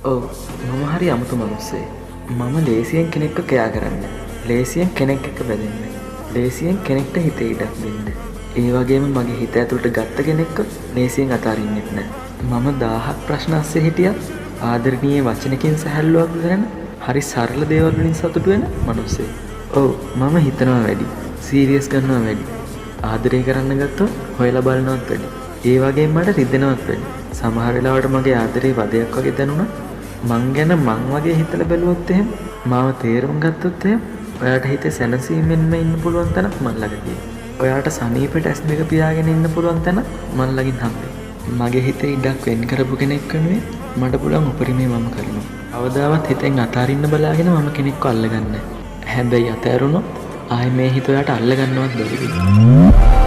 ඔව්, මම හරි අමුතු මනුස්සයෙක්. මම ලේසියෙන් කෙනෙක්ව කෙයා කරන්නේ. ලේසියෙන් කෙනෙක් එක්ක බැඳෙන්නේ. ලේසියෙන් කෙනෙක්ට හිතේ ඉඩක් දෙන්නේ. ඒ වගේම මගේ හිත ඇතුළට ගත්ත කෙනෙක්ව ලේසියෙන් අතාරින්නෙත් නෑ. මම 1000ක් ප්‍රශ්න අස්සේ හිටියත් ආදරණීය වචනකින් සැහැල්ලුවක් දැනෙන හරි සරල දේවල් වලින් සතුටු වෙන මනුස්සයෙක්. ඔව්, මම හිතනවා වැඩි. සීරියස් ගන්නවා වැඩි. ආදරය කරන්න ගත්තොත් හොයලා බලනවත් වැඩි. ඒ වගේම මට රිදෙනවත් වැඩි. සමහර වෙලාවට මගේ ආදරේ වදයක් වගේ දැනුණා. මං ගැන මං වගේ හිතලා බැලුවොත් එහෙම, මාව තේරුම් ගත්තොත් එහෙම, ඔයාට හිතේ සැනසීමෙන්ම ඉන්න පුළුවන් තැනක් මං ළඟ තියෙනවා. ඔයාට සනීපෙට ඇස් දෙක පියාගෙන ඉන්න පුළුවන් තැනක් මං ළඟින් හම්බෙයි. මගේ හිතේ ඉඩක් වෙන් කරපු කෙනෙක් වෙනුවෙන් මට පුළුවන් උපරිමය මම කරනවා. කවදාවත් හිතෙන් අතාරින්න බලාගෙන මම කෙනෙක්ව අල්ලගන්නේ නැහැ. හැබැයි අතෑරුණොත් ආයෙ මේ හිත ඔයාට අල්ලගන්නවත් බැරි වෙයි.